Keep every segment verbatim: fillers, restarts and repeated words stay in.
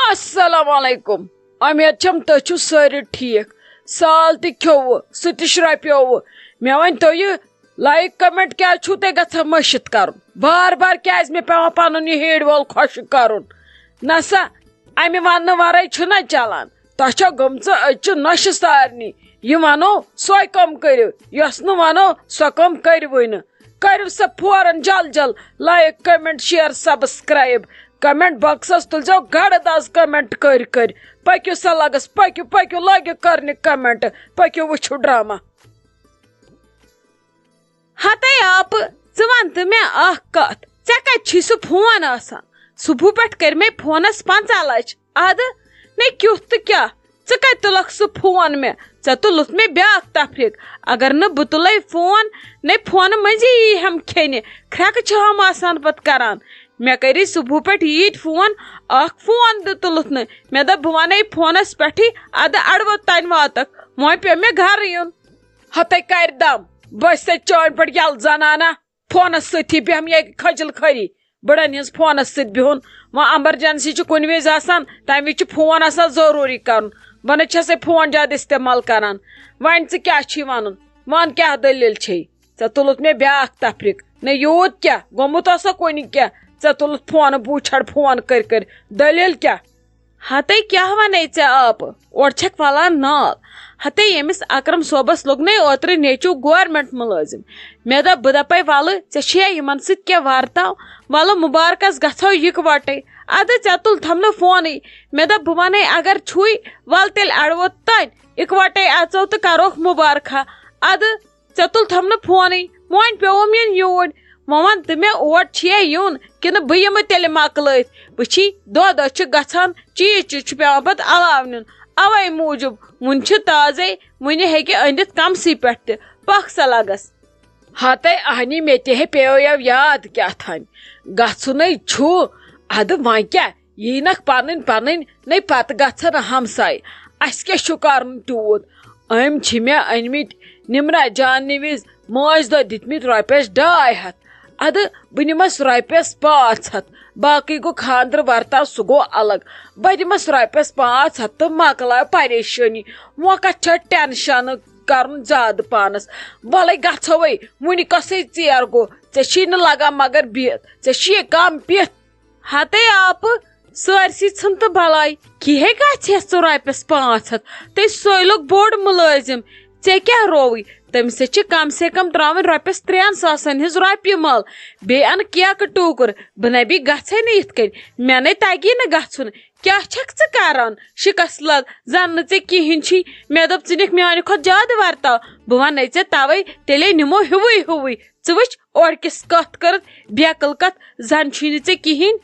السلام علیکم۔ امید چھم تُہۍ چھِو سٲری ٹھیٖک۔ سال تہِ کھیوٚوٕ، سُہ تہِ شرٛپیووٕ۔ مےٚ ؤنۍ تو یہِ لایک کمنٹ کیٛازِ چھُو تُہۍ گژھان مٔشِتھ کرُن؟ بار بار کیٛازِ مےٚ پٮ۪وان پنُن یہِ ہیڈ وول خۄشٕک کرُن؟ نہ سا، امہِ وننہٕ ورٲے چھُنہ چلان۔ تۄہہِ چھو گٔمژٕ أزچہِ نۄشہِ سارنٕے۔ یہِ ونو سۄے کٲم کٔرِو، یۄس نہٕ ونو سۄ کٲم کٔرِوٕے نہٕ۔ کٔرِو سا فوراً جل جل like, comment, share, subscribe. Comment باکسس تُلزیو گڑھ داز کمنٹ کٔرۍ کٔرۍ۔ پٔکِو سا لگس، پٔکِو، پٔکِو، لٲگِو کرنہِ کمنٹ، پٔکِو وٕچھِو ڈرامہ۔ ہتے آپہٕ، ژٕ وَن تہٕ مےٚ اکھ کتھ، ژےٚ کتہِ چھُے سُہ فون آسان؟ صبحہٕ پٮ۪ٹھ کٔرۍ مےٚ فونس پنٛژاہ لچھ، ادٕ نے کیُتھ تہٕ کیٛاہ، ژٕ کتہِ تُلکھ سُہ فون مےٚ؟ ژےٚ تُلُتھ مےٚ بیٛاکھ تفریٖق۔ اگر نہٕ بہٕ تُلے فون، نے فونہٕ مٔنٛزی یی ہم کھیٚنہِ، کھرٛٮ۪کہٕ چھِ ہم آسان پتہٕ کران۔ مےٚ کَرے صُبحہٕ پٮ۪ٹھ ییٖتۍ فون، اکھ فون تہِ تُلُتھ نہٕ۔ مےٚ دوٚپ، بہٕ وَنے فونس پٮ۪ٹھٕے، اَدٕ اَڑٕ ووت تانۍ واتکھ۔ وۄنۍ پیوٚو مےٚ گرٕ یُن۔ ہتے کَرِ دم، بہٕ چھسے چٲنۍ پٲٹھۍ یَلہٕ زنانہ۔ فونس سۭتی بیٚہمہٕ یہِ کھجل خٲری۔ بٕڑن ہٕنٛز فونس سۭتۍ بِہُن۔ وۄنۍ ایمرجنسی چھِ کُنہِ وِزِ آسان، تَمہِ وِزِ چھُ فون آسان ضروٗری کرُن۔ بہٕ نہ چھسے فون زیادٕ استعمال کران۔ وۄنۍ ژٕ کیٛاہ چھُے وَنُن؟ وَن کیٛاہ دٔلیٖل چھے؟ ژےٚ تُلُتھ مےٚ بیٛاکھ تفریٖق۔ نہ یوٗت کیٛاہ، گوٚمُت اوسا کُنہِ کیٛاہ؟ ژےٚ تُلُتھ فونہٕ بوٗ چھڑ فون کٔرۍ کٔرۍ۔ دٔلیٖل کیٛاہ؟ ہتے کیٛاہ ونے ژےٚ آپہٕ؟ اورٕ چھکھ ولان نال۔ ہتے ییٚمِس اکرم صٲبس لوٚگ نے اوترٕ نیچو گورنمنٹ مُلٲزِم۔ مےٚ دوٚپ، بہٕ دپے، ولہٕ ژےٚ چھُیا یِمن سۭتۍ کینٛہہ ورتاو؟ ولہٕ مُبارکس گژھو یکوٹے۔ ادٕ ژےٚ تُل تھم نہٕ فونٕے۔ مےٚ دوٚپ، بہٕ ونے، اگر چھُے، ول تیٚلہِ اڑووت تانۍ، اکوٹے اژو تہٕ کروکھ مُبارکھا۔ ادٕ ژےٚ تُل تھم نہٕ فونٕے، وۄنۍ پیوٚوُم یُن یوٗرۍ۔ وۄنۍ وَن تہٕ مےٚ، اور چھُیا یُن کِنہٕ بہٕ یِمہٕ تیٚلہِ مۄکلٲوِتھ؟ وٕچھی، دۄہ دۄہ چھِ گژھان، چیٖز چیٖز چھُ پٮ۪وان پَتہٕ علاوٕ نیُن۔ اَوَے موٗجوٗب وُنہِ چھِ تازَے، وُنہِ ہیٚکہِ أنِتھ کَمسٕے پٮ۪ٹھ تہِ۔ پَکھ سا لَگَس۔ ہتے اہنی، مےٚ تہِ ہے پیٚیو یَو یاد کیٛاہ تھانۍ۔ گژھُنَے چھُ، اَدٕ وۄنۍ کیٛاہ؟ یی نکھ پنٕنۍ پنٕنۍ، نے پتہٕ گژھن ہمساے۔ اسہِ کیٛاہ چھُ کرُن تیوٗت؟ أمۍ چھِ مےٚ أنۍ مٕتۍ نمرہ جاننہِ وِزِ مٲنٛزِ دۄہ دِتۍ مٕتۍ رۄپیس ڈاے ہتھ۔ ادٕ بہٕ نِمس رۄپیس پانٛژھ ہتھ۔ باقٕے گوٚو خانٛدرٕ ورتاو، سُہ گوٚو الگ۔ بہٕ دِمس رۄپیس پانٛژھ ہتھ تہٕ مۄکلاو پریشٲنی۔ وۄنۍ کتھ چھےٚ ٹینشن کرُن زیادٕ پانس؟ ولے گژھوے، وُنہِ کۄسے ژیر گوٚو؟ ژےٚ چھی نہٕ لگان مگر بِہِتھ، ژےٚ چھی کم پِتھ۔ ہتے آپہٕ، سٲرسٕے ژھٕن تہٕ بلاے۔ کِہے گژھِ یَس ژٕ رۄپیس پانٛژھ ہتھ؟ تہٕ سُے لوٚگ بوٚڑ مُلٲزِم۔ ژےٚ کیٛاہ رووُے؟ تٔمِس ہے چھِ کم سے کم ترٛاوٕنۍ رۄپیس ترٛٮ۪ن ساسن ہٕنٛز رۄپیہِ مل۔ بیٚیہِ اَنہٕ کیکہٕ ٹوٗکُر۔ بہٕ نبی گژھے نہٕ یِتھ کٔنۍ۔ مےٚ نے تگی نہٕ گژھُن۔ کیٛاہ چھکھ ژٕ کران؟ شکست لد، زن نہٕ ژےٚ کِہیٖنۍ چھی۔ مےٚ دوٚپ، ژٕ نِکھ میانہِ کھۄتہٕ زیادٕ ورتاو۔ بہٕ ونے ژےٚ توے، تیٚلے نِمو ہیوٗوٕے ہیوٗوٕے۔ ژٕ وٕچھ، اورٕ کِس کتھ کٔرٕتھ بیقل کتھ، زن چھُے نہٕ ژےٚ کِہیٖنۍ۔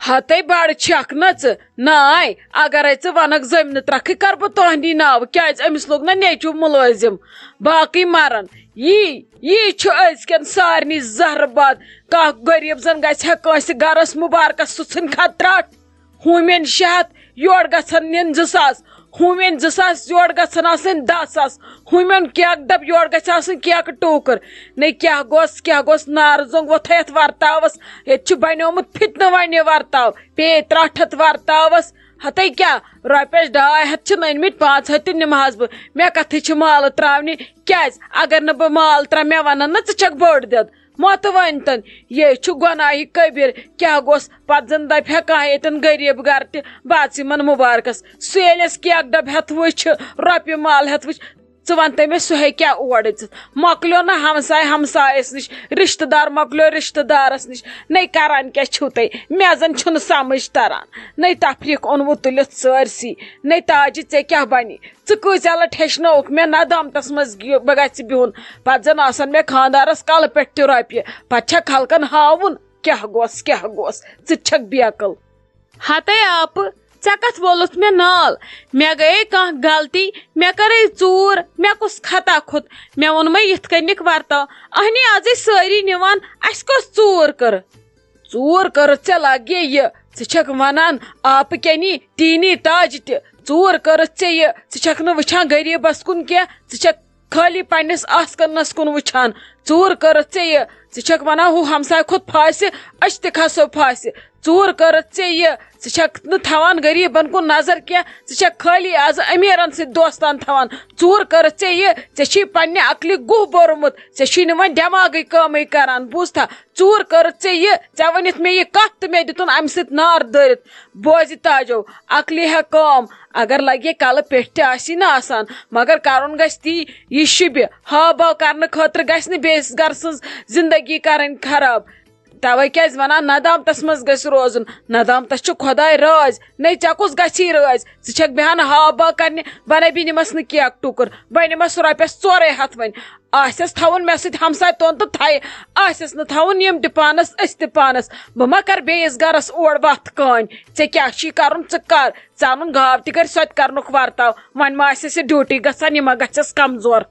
ہتے بڑٕ چھکھ نہ ژٕ۔ ناے، اگرے ژٕ ونکھ زٔمینہٕ ترکھٕے، کرٕ بہٕ تُہندی ناوٕ، کیازِ أمِس لوٚگ نہ نیچو مُلٲزِم۔ باقٕے مرن۔ یی، یی چھُ أزکٮ۪ن سارنٕے زہرٕ باد۔ کانٛہہ غریٖب زن گژھِ ہا کٲنٛسہِ گرس مُبارکس، سُہ ژھٕنہِ کھا ترٹھ۔ ہُمٮ۪ن شےٚ ہتھ، یورٕ گژھن نِن زٕ ساس۔ ہُمٮ۪ن زٕ ساس، یورٕ گژھن آسٕنۍ دَہ ساس۔ ہُمٮ۪ن کیک ڈب، یورٕ گژھِ آسٕنۍ کیکہٕ ٹوٗکر۔ نے کیٛاہ گوٚژھ، کیٛاہ گوٚژھ، نارٕ زوٚنگ وۄتھے یتھ ورتاوس۔ ییٚتہِ چھُ بنیومُت فتنہٕ ونے ورتاو۔ پیٚیہِ ترٹھ ہتھ ورتاوس۔ ہتے کیٛاہ، رۄپیس ڈاے ہتھ چھِنہٕ أنۍ مٕتۍ، پانٛژھ ہتھ تہِ نِمہٕ ہاس بہٕ۔ مےٚ کتھٕے چھِ مالہٕ تراونہِ؟ کیٛازِ؟ اگر نہٕ بہٕ مال تراوٕ، مےٚ ونن نہ، ژٕ چھکھ بٔڑ دٮ۪د۔ مۄتہٕ ؤنۍتن، یے چھُ گۄناہہِ کبیٖر۔ کیٛاہ گوٚژھ پتہٕ زن دپہِ ہا کانٛہہ ییٚتٮ۪ن غریٖب گرٕ تہِ، بہٕ اژٕ یِمن مُبارکس۔ سُہ ییٚلہِ اَسہِ کیک ڈبہٕ ہٮ۪تھ وٕچھِ، رۄپیہِ مال ہٮ۪تھ وٕچھِ، ژٕ ون تہٕ مےٚ، سُہ ہیٚکیٛاہ اورٕ أژِتھ؟ مۄکلیو نہ ہمساے ہمسایس نِش، رشتہٕ دار مۄکلیو رشتہٕ دارس نِش۔ نے کران کیٛاہ چھِو تُہۍ؟ مےٚ زن چھُنہٕ سمجھ تران۔ نے تفریٖق اوٚنوُ تُلِتھ سٲرسٕے۔ نے تاجہِ، ژےٚ کیٛاہ بنی؟ ژٕ کۭژاہ لٹہِ ہیٚچھنٲوکھ مےٚ ندامتس منٛز یہِ بہٕ گژھِ بِہُن؟ پتہٕ زن آسن مےٚ خانٛدارس کلہٕ پٮ۪ٹھ تہِ رۄپیہِ۔ پتہٕ چھکھ خلقن ہاوُن کیٛاہ گوٚژھ، کیٛاہ گوٚژھ۔ ژٕ تہِ چھکھ بیقل۔ ہتے آپہٕ، ژےٚ کتھ وولُتھ مےٚ نال؟ مےٚ گٔیے کانٛہہ غلطی، مےٚ کٔرٕے ژوٗر، مےٚ کُس خطا کھوٚت؟ مےٚ ووٚنمَے یِتھ کٔنِکھ ورتاو۔ اہنی، ازے سٲری نِوان، اسہِ کۄس ژوٗر کٔر؟ ژوٗر کٔرٕتھ ژےٚ لگے یہِ، ژٕ چھکھ ونان آپہٕ کینی ٹیٖنی تاج تہِ۔ ژوٗر کٔرٕتھ ژےٚ یہِ، ژٕ چھکھ نہٕ وٕچھان غریٖبس کُن کینٛہہ، ژٕ چھکھ خٲلی پننِس آسکنس کُن وٕچھان۔ ژوٗر کٔرٕتھ ژےٚ یہِ؟ ژٕ چھَکھ وَنان ہُہ ہمساے کھوٚت پھاسہِ، أسۍ تہِ کھسو پھاسہِ۔ ژوٗر کٔرٕتھ ژےٚ یہِ؟ ژٕ چھَکھ نہٕ تھاوان غریٖبن کُن نظر کینٛہہ، ژٕ چھَکھ خٲلی آز أمیٖرن سۭتۍ دوستان تھاوان۔ ژوٗر کٔرٕتھ ژےٚ یہِ؟ ژےٚ چھی پننہِ عقلہِ گُہہ بوٚرمُت، ژےٚ چھی نہٕ وۄنۍ دٮ۪ماغٕے کٲمٕے کران، بوٗزتھا؟ ژوٗر کٔرٕتھ ژےٚ یہِ؟ ژےٚ ؤنِتھ مےٚ یہِ کتھ تہٕ مےٚ دِتُن امہِ سۭتۍ نار دٲرِتھ۔ بوزِ تاجو، عقلہِ ہا کٲم، اگر لگہِ کلہٕ پیٚٹھۍ تہِ آسی نہٕ آسان، مگر کرُن گژھِ تی، یہِ شِبہِ۔ ہاو باو کرنہٕ خٲطرٕ گژھِ نہٕ بیٚیِس گرٕ سٕنٛز زندگی کرٕنۍ خراب۔ توے کیازِ ونان، ندامتس منٛز گژھِ روزُن، ندامتس چھُ خداے رٲضۍ۔ نے، ژےٚ کُس گژھی رٲضۍ؟ ژٕ چھکھ بیہان ہاو باو کرنہِ، بہ نبی نِمس نہٕ کیک ٹُکُر، بہ نِمس رۄپیس ژورے ہتھ وۄنۍ۔ آسٮ۪س تھاوُن مےٚ سۭتۍ ہمساے تون تہٕ تھایہِ، آسٮ۪س نہٕ تھاوُن یِم تہِ پانس، أسۍ تہِ پانس۔ بہٕ ما کرٕ بیٚیِس گرس اور وتھ کٲنۍ؟ ژےٚ کیٛاہ چھی کرُن، ژٕ کر۔ ژٕ انُن گاو تہِ کرِ، سۄ تہِ کرنُک ورتاو۔ وۄنۍ ما آسٮ۪س یہِ ڈیوٹی گژھان، یہِ ما گژھٮ۪س کمزور۔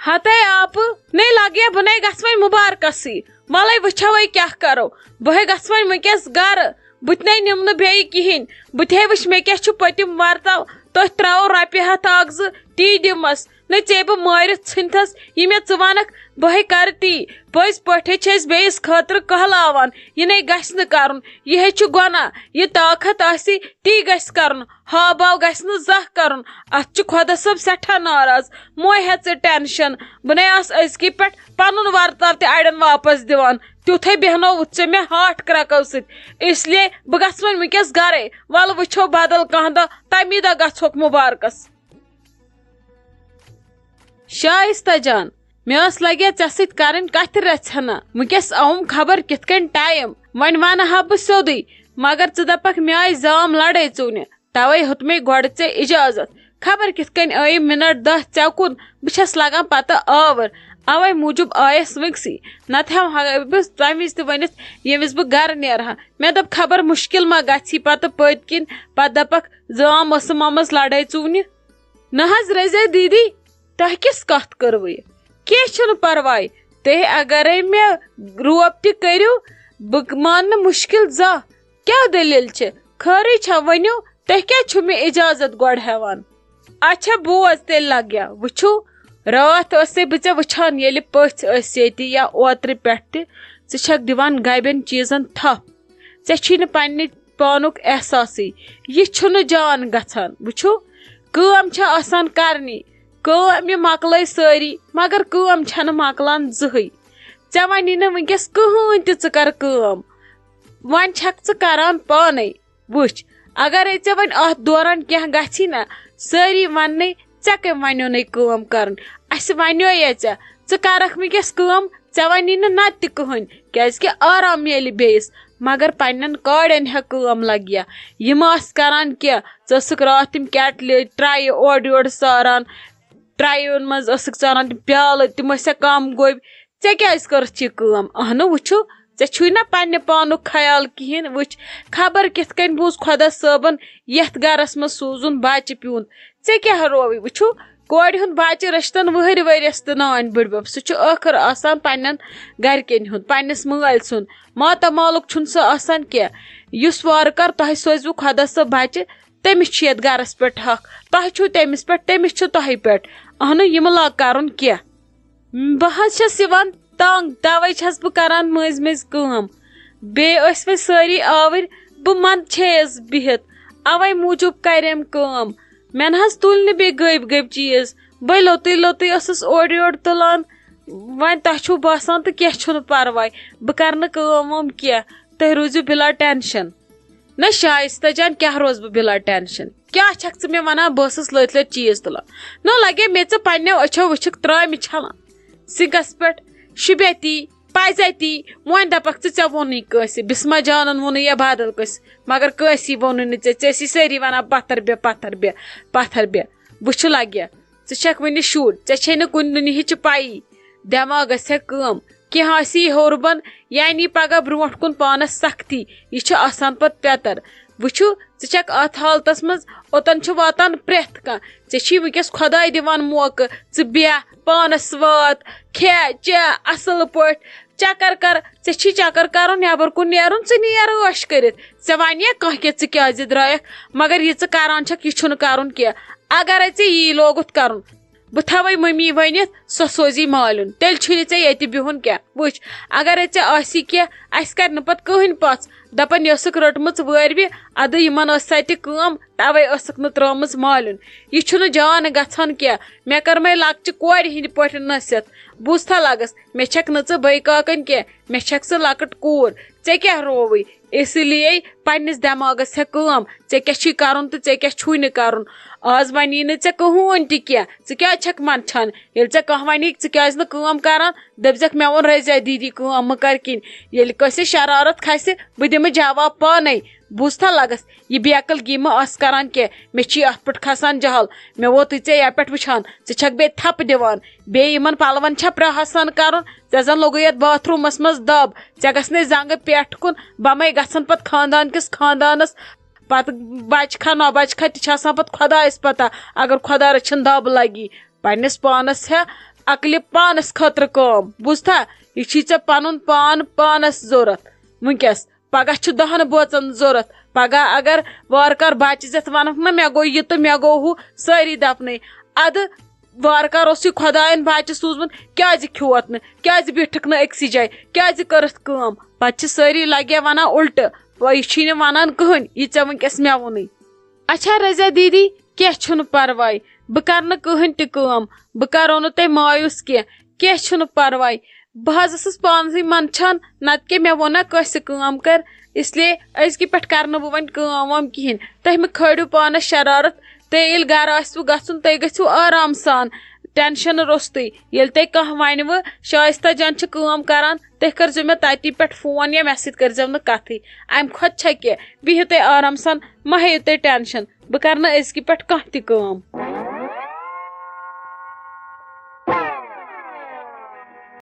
ہتے آپہٕ، نے لگیا بہٕ نے گژھٕ وۄنۍ مُبارکسٕے۔ وَلَے وٕچھو وۄنۍ کیٛاہ کرو۔ بہٕ ہے گژھٕ وۄنۍ وٕنکیٚس گرٕ۔ بہٕ تہِ نے نِمہٕ نہٕ بیٚیہِ کِہیٖنۍ۔ بہٕ تہِ ہے وٕچھِ مےٚ کیٛاہ چھُ پٔتِم ورتاو۔ تٔتھۍ ترٛاوو رۄپیہِ ہَتھ اکھ زٕ، تی دِمس۔ نہ ژےٚ بہٕ مٲرِتھ ژھٕنتھس، یہِ مےٚ ژٕ ونکھ، بہٕ ہے کرٕ تی۔ پٔزۍ پٲٹھۍ ہے چھِ أسۍ بیٚیِس خٲطرٕ کہلاوان۔ یہِ نے گژھِ نہٕ کرُن۔ یہِ ہے چھُ گۄناہ۔ یہِ طاقت آسہِ، تی گژھِ کرُن۔ ہاو باو گژھِ نہٕ زانٛہہ کرُن۔ اتھ چھُ خۄدا صٲب سٮ۪ٹھاہ ناراض۔ مہ ہے ژٕ ٹینشن۔ بہٕ نے آسہٕ أزکی پٮ۪ٹھ پنُن ورتاو تہِ اڑٮ۪ن واپس دِوان۔ تیُتھے بیہنووُتھ ژےٚ مےٚ ہارٹ کرٛیکو سۭتۍ۔ اس لیے بہٕ گژھٕ وۄنۍ وٕنکیٚس گرے۔ ولہٕ وٕچھو بدل کانٛہہ دۄہ، تمی دۄہ گژھوکھ مُبارکس۔ شائستہ جان، مےٚ ٲس لگیا ژےٚ سۭتۍ کرٕنۍ کتھِ رژھِ ہنا۔ وٕنکیٚس آوُم خبر کِتھ کٔنۍ ٹایم۔ وۄنۍ ونہٕ ہا بہٕ سیوٚدُے، مگر ژٕ دپکھ مےٚ آیہِ زام لڑٲے ژوٗنہِ، توے ہیوٚت مےٚ گۄڈٕ ژےٚ اجازت۔ خبر کِتھ کٔنۍ ٲیِم منٹ دہ ژےٚ کُن، بہٕ چھس لگان پتہٕ آوٕر۔ اوے موٗجوٗب آیس وٕنکسٕے، نتہٕ ہٮ۪مہٕ ہا بہٕ تمہِ وِزِ تہِ ؤنِتھ، ییٚمہِ وِزِ بہٕ گرٕ نیرٕ ہا۔ مےٚ دوٚپ خبر مُشکل ما گژھی پتہٕ پٔتۍ کِنۍ، پتہٕ دپکھ زام ٲسٕم آمٕژ لڑٲے ژوٗنہِ۔ نہ حظ رزیا دیدی، تۄہہِ کِژھ کتھ کٔروٕ یہِ؟ کینٛہہ چھُنہٕ پرواے، تُہۍ اگرے مےٚ روب تہِ کٔرِو، بہٕ مانہٕ نہٕ مُشکل زانٛہہ۔ کیٛاہ دٔلیٖل چھِ؟ خٲرٕے چھا؟ ؤنِو، تُہۍ کیٛازِ چھِو مےٚ اجازت گۄڈٕ ہٮ۪وان؟ اچھا بوز تیٚلہِ لگیا، وٕچھِو، راتھ ٲسے بہٕ ژےٚ وٕچھان، ییٚلہِ پٔژھۍ ٲسۍ ییٚتہِ یا اوترٕ پٮ۪ٹھ تہِ، ژٕ چھکھ دِوان گبٮ۪ن چیٖزن تھپھ۔ ژےٚ چھی نہٕ پننہِ پانُک احساسٕے۔ یہِ چھُنہٕ جان گژھان۔ وٕچھِو، کٲم چھےٚ آسان کرنی، کٲم یہِ مۄکلٲے سٲری، مگر کٲم چھَنہٕ مۄکلان زٕہٕے۔ ژےٚ وَنی نہٕ وٕنکیٚس کٕہٕنۍ تہِ ژٕ کر کٲم، وۄنۍ چھَکھ ژٕ کران پانے۔ وٕچھ، اگرے ژےٚ وۄنۍ اتھ دوران کینٛہہ گژھی نا، سٲری وننے، ژےٚ کٔمۍ ونیو نے کٲم کرٕنۍ؟ اسہِ ونیو یا ژےٚ، ژٕ کرکھ وٕنکیٚس کٲم، ژےٚ ونی نہٕ نتہٕ تہِ کٕہٕنۍ، کیازِ کہِ آرام میلہِ بیٚیِس۔ مگر پننٮ۪ن کاڑٮ۪ن ہا کٲم لگہِ یا۔ یِم آسہٕ کران کینٛہہ، ژٕ ٲسٕکھ راتھ تِم کیٹلہِ ٹرایہِ اورٕ یورٕ ساران، ٹرایہِ منٛز ٲسٕکھ ژاران تِم پیالہٕ، تِم ٲسۍ ہا کم گوٚبۍ۔ ژےٚ کیازِ کٔرٕتھ یہِ کٲم؟ اہنُو وٕچھِو، ژےٚ چھُے نہ پننہِ پانُک خیال کِہیٖنۍ۔ وٕچھ، خبر کِتھ کٔنۍ بوٗز خۄدا صٲبن یتھ گرس منٛز سوٗزُن بچہِ پیوٗنت۔ ژےٚ کیٛاہ رووٕے؟ وٕچھِو، کورِ ہُنٛد بچہِ رٔچھتن وٕہٕرۍ ؤرِیَس تہٕ نانۍ بٕڈبب۔ سُہ چھُ ٲخٕر آسان پننٮ۪ن گرِکٮ۪ن ہُنٛد، پننِس مٲلۍ سُنٛد۔ ماتامالُک چھُنہٕ سُہ آسان کینٛہہ۔ یُس وارٕ کار تۄہہِ سوزوٕ خۄدا صٲب بچہِ، تٔمِس چھُ یتھ گرس پٮ۪ٹھ حق۔ تۄہہِ چھُو تٔمِس پٮ۪ٹھ، تٔمِس چھُ تۄہہِ پٮ۪ٹھ۔ اہنُو، یہِ مہٕ لاگ کرُن کینٛہہ۔ بہٕ حظ چھَس یِوان تنگ، توے چھَس بہٕ کران مٔنٛزۍ مٔنٛزۍ کٲم۔ بیٚیہِ ٲسۍ وۄنۍ سٲری آوٕرۍ، بہٕ منٛد چھیَس بِہِتھ، اوے موٗجوٗب کریم کٲم۔ مےٚ نہ حظ تُلۍ نہٕ بیٚیہِ گٔبۍ گٔبۍ چیٖز، بٔے لوٚتُے لوٚتُے ٲسٕس اورٕ یورٕ تُلان۔ وۄنۍ تۄہہِ چھُو باسان تہٕ کینٛہہ چھُنہٕ پرواے، بہٕ کرٕ نہٕ کٲم وٲم کینٛہہ، تُہۍ روٗزِو بِلا ٹینشن۔ نہ شائستہ جان، کیٛاہ روز بہٕ بِلا ٹینشن؟ کیٛاہ چھکھ ژٕ مےٚ ونان؟ بہٕ ٲسٕس لٔتۍ لٔتۍ چیٖز تُلان۔ نہ لگے مےٚ ژٕ پننیو أچھو وٕچھکھ ترامہِ چھلان۔ سِنکس پٮ۪ٹھ شُبیتی، پزیتی، وۄنۍ دپکھ ژٕ ژےٚ ووٚنُے کٲنٛسہِ، بسمہ جانن ووٚنُے یا بدل کٲنٛسہِ، مگر کٲنٛسی ووٚنُے نہٕ ژےٚ۔ ژےٚ ٲسی سٲری ونان پتھر بیٚہہ، پتھر بیٚہہ، پتھر بیٚہہ۔ وٕچھُ لگیا، ژٕ چھکھ وُنہِ شُر، ژےٚ چھے نہٕ کُنہِ دُنیہٕچ پَیی۔ دٮ۪ماغ گژھِ ہا کٲم، کینٛہہ آسی ہیوٚر بۄن، یعنی پگاہ برونٛٹھ کُن پانس سختی، یہِ چھُ آسان پتہٕ پیتر۔ وٕچھِو، ژٕ چھکھ اتھ حالتس منٛز، اوٚتن چھُ واتان پرٛٮ۪تھ کانٛہہ۔ ژےٚ چھی وٕنکیٚس خۄداے دِوان موقعہٕ، ژٕ بیٚہہ، پانس وات، کھےٚ چےٚ اصل پٲٹھۍ، چکر کر، ژےٚ چھی چکر کرُن، نٮ۪بر کُن نیرُن، ژٕ نیر عٲش کٔرِتھ۔ ژےٚ ونیا کانٛہہ کہِ ژٕ کیازِ درٛایکھ؟ مگر یہِ ژٕ کران چھکھ، یہِ چھُنہٕ کرُن کینٛہہ۔ اگرے ژےٚ یی لوگُتھ کرُن، بہٕ تھاوَے مٔمی ؤنِتھ، سۄ سوزی مالیُن۔ تیٚلہِ چھُنہٕ ژےٚ ییٚتہِ بِہُن کینٛہہ۔ وٕچھ، اگر ژےٚ آسی کینٛہہ، اَسہِ کَرِ نہٕ پَتہٕ کٕہٕنۍ پَژھ۔ دَپان، یہِ ٲسٕکھ رٔٹمٕژ وٲرۍوِ، اَدٕ یِمَن ٲس سۄ تہِ کٲم، تَوَے ٲسٕکھ نہٕ ترٛٲومٕژ مالیُن۔ یہِ چھُنہٕ جان گژھان کینٛہہ۔ مےٚ کٔر مَے لۄکچہِ کورِ ہِنٛدِ پٲٹھۍ نصیحت۔ بوٗزتھا لَگَس، مےٚ چھَکھ نہٕ ژٕ بٔے کاکَن کینٛہہ، مےٚ چھَکھ ژٕ لۄکٕٹ کوٗر۔ ژےٚ کیٛاہ رووُے؟ اسی لیے پننِس دٮ۪ماغس ہیٚہ کٲم، ژےٚ کیٛاہ چھُے کرُن تہٕ ژےٚ کیٛاہ چھُے نہٕ کرُن۔ آز ونی نہٕ ژےٚ کٕہٕنۍ تہِ کینٛہہ، ژٕ کیٛازِ چھکھ منٛدچھان؟ ییٚلہِ ژےٚ کانٛہہ ونی، ژٕ کیٛازِ نہٕ کٲم کران، دٔپزٮ۪کھ، مےٚ ووٚن رضیہ دیدی کٲم مہٕ کر کِہینۍ۔ ییٚلہِ کٲنٛسہِ شرارت کھسہِ، بہٕ دِمہٕ جواب پانے۔ بوٗزتھا لگس، یہِ بے عقل گی مہٕ آس کران کینٛہہ، مےٚ چھی اتھ پٮ۪ٹھ کھسان جہل۔ مےٚ ووتُے ژےٚ یپٮ۪ٹھ وٕچھان، ژٕ چھکھ بیٚیہِ تھپہٕ دِوان، بیٚیہِ یِمن پلون چھا پرٛاہ آسان کرُن؟ ژےٚ زن لوٚگُے یتھ باتھ روٗمس منٛز دب، ژےٚ گژھِ نَے زنٛگہٕ پٮ۪ٹھ کُن، بَمَے گژھن پَتہٕ خاندان کِس خاندانَس، پَتہٕ بَچہٕ کھا نۄبَچہٕ کھا تہِ چھِ آسان پَتہٕ خۄدایَس پَتہ۔ اگر خۄدا رٔچھِن دَب لَگی، پنٛنِس پانَس ہیٚہ عقلہِ پانَس خٲطرٕ کٲم، بوٗزتھا؟ یہِ چھی ژےٚ پَنُن پان پانَس ضوٚرَتھ وٕنکیٚس، پَگاہ چھُ دَہَن بٲژَن ضوٚرَتھ۔ پَگاہ اگر وارٕ کارٕ بَچہٕ زٮ۪تھ وَنَکھ نہ، مےٚ گوٚو یہِ تہٕ مےٚ گوٚو ہُہ، سٲری دَپنَے، اَدٕ وارٕ کارٕ اوسُے خۄدایَن بَچہٕ سوٗزمُت، کیٛازِ کھیوٚوت نہٕ؟ کیٛازِ بیٖٹھٕکھ نہٕ أکسٕے جایہِ؟ کیٛازِ کٔرٕتھ کٲم؟ پَتہٕ چھِ سٲری لَگے وَنان اُلٹہٕ، وۄنۍ یہِ چھی نہٕ وَنان کٕہٕنۍ، یہِ ژےٚ وٕنکیٚس مےٚ ووٚنُے۔ اچھا رضیہ دیدی، کینٛہہ چھُنہٕ پَرواے، بہٕ کَرٕ نہٕ کٕہٕنۍ تہِ کٲم، بہٕ کَرو نہٕ تۄہہِ مایوٗس کینٛہہ، کینٛہہ چھُنہٕ پَرواے۔ بہٕ حظ ٲسٕس پانسٕے منٛدچھان، نَتہٕ کیٛاہ مےٚ ووٚن نا کٲنٛسہِ کٲم کَر، اس لیے أزکہِ پٮ۪ٹھ کَرٕ نہٕ بہٕ وۄنۍ کٲم وٲم کِہیٖنۍ۔ تُہۍ مہٕ کھٲلِو پانَس شرارت، تُہۍ ییٚلہِ گرٕ آسِوٕ گژھُن، تُہۍ گٔژھِو آرام سان، ٹینشن روٚستُے۔ ییٚلہِ تۄہہِ کانٛہہ وَنِوٕ، شایستہ جان چھِ کٲم کران، تُہۍ کٔرزیٚو مےٚ تَتی پٮ۪ٹھ فون یا مےٚ سۭتۍ کٔرزیٚو نہٕ کَتھٕے۔ اَمہِ کھۄتہٕ چھےٚ کیٚنٛہہ، بِہِو تُہۍ آرام سان، مہ ہیٚیِو تُہۍ ٹینشن، بہٕ کرٕ نہٕ أزکہِ پٮ۪ٹھ کانٛہہ تہِ کٲم۔